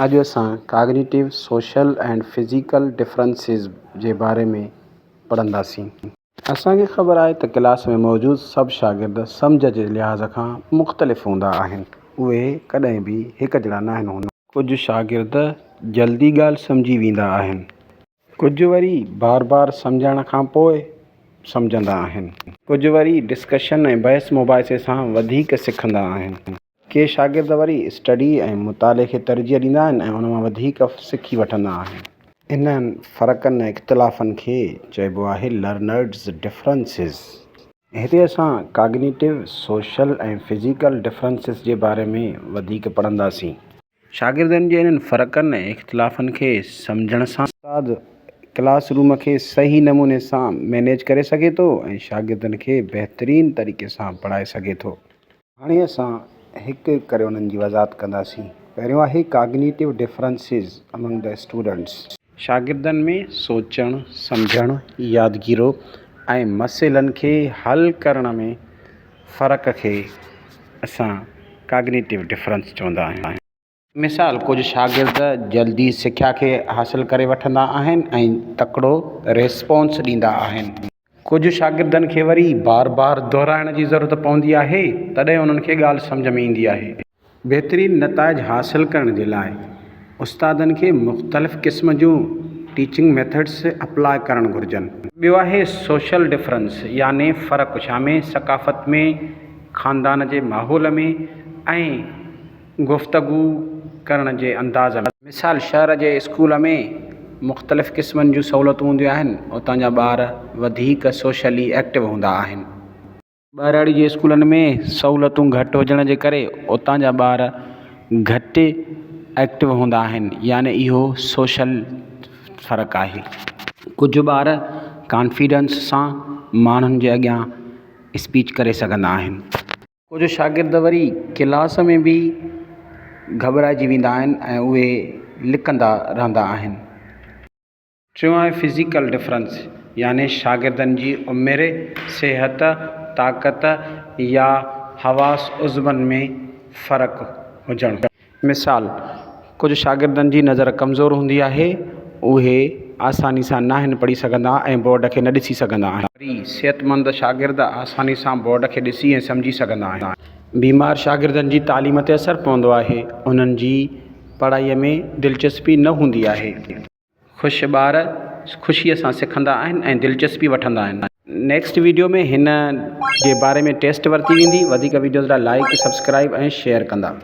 اڄ اسان cognitive, social and physical differences جي باري ۾ پڙهنداسين. اسان کي خبر آهي ته ڪلاس ۾ موجود سڀ شاگرد سمجهه جي لحاظ کان مختلف هوندا آهن. اهي ڪڏهن به هڪجهڙا ناهن هوندا. ڪجهه شاگرد جلدي ڳالهه سمجهي ويندا آهن. ڪجهه وري بار بار سمجهائڻ کان پوء سمجهندا آهن. ڪجهه وري ڊسڪشن ۽ بحث مباحثي سان وڌيڪ سکندا آهن. ڪي شاگرد وري اسٽڊي ۽ مطالعي کي ترجيح ڏيندا آهن ۽ ان مان وڌيڪ سکي وٺندا آهن. انهن فرقن ۽ اختلافن کي چئبو آهي لرنرز ڊفرنسز. هتي اسان ڪاگنيٽو، سوشل ۽ فزيڪل ڊفرنسز جي باري ۾ وڌيڪ پڙهنداسين. شاگردن جي انهن فرقن ۽ اختلافن کي سمجهڻ سان. استاد ڪلاس روم کي صحيح نموني سان مئنيج ڪري سگهي ٿو ۽ شاگردن کي بهترين طريقي سان پڙهائي سگهي ٿو. هاڻي اسان هڪ هڪ ڪري انهن جي وضاحت ڪنداسين. پهريون آهي Cognitive Differences Among the Students. شاگردن ۾ سوچڻ، سمجهڻ، يادگيرو ۽ مسئلن کي حل ڪرڻ ۾ فرق کي اسان ڪاگنيٽو ڊفرنس چوندا آهيون. مثال، ڪجهه شاگرد جلدي سکيا کي حاصل ڪري وٺندا آهن ۽ تڪڙو ريسپانس ڏيندا آهن. ڪجهه شاگردن کي وري بار بار دهرائڻ جي ضرورت پوندي آهي، تڏهن انهن کي ڳالهه سمجهه ۾ ايندي آهي. بهترين نتائج حاصل ڪرڻ جي لاء استادن کي مختلف قسم جون ٽيچنگ ميٿڊس اپلاء ڪرڻ گهرجن. ٻيو آهي سوشل ڊفرنس يعني فرق ڇا ۾ ثقافت ۾، خاندان جي ماحول ۾ ۽ گفتگو ڪرڻ جي انداز ۾. مثال شهر جي اسڪول ۾ مختلف قسمن جون سهولتون هونديون آهن، اتان جا ٻار وڌيڪ سوشلي ايڪٽو هوندا آهن. ٻهراڙي جي اسڪولن ۾ سهولتون گهٽ هجڻ جي ڪري اتان جا ٻار گهٽ ايڪٽو هوندا آهن يعني اهو سوشل فرق آهي. ڪجهه ٻار ڪانفيڊنس سان ماڻهن جي اڳيان اسپيچ ڪري سگهندا آهن. ڪجهه شاگرد وري ڪلاس ۾ به گهٻرائجي ويندا آهن ۽ اهي لڪندا رهندا آهن. ٽيون آهي فزيڪل ڊفرنس يعني شاگردن جي عمر، صحت، طاقت يا حواس عضون ۾ فرق هجڻ. مثال، ڪجهه شاگردن جي نظر ڪمزور هوندي آهي، اهي آساني سان ناهن پڙهي سگهندا ۽ بورڊ کي نه ڏسي سگهندا آهن. وري صحتمند شاگرد آساني سان بورڊ کي ڏسي ۽ سمجهي سگهندا آهن. بيمار شاگردن جي تعليم تي اثر پوندو آهي، انهن جي پڙهائي ۾ دلچسپي نه هوندي آهي. خوش ٻار خوشيء سان سکندا آهن ۽ دلچسپي وٺندا آهن. نيڪسٽ ويڊيو ۾ هن جي باري ۾ ٽيسٽ ورتي ويندي. وڌيڪ ويڊيوز لاء لائيڪ، سبسڪرائيب ۽ شيئر ڪندا.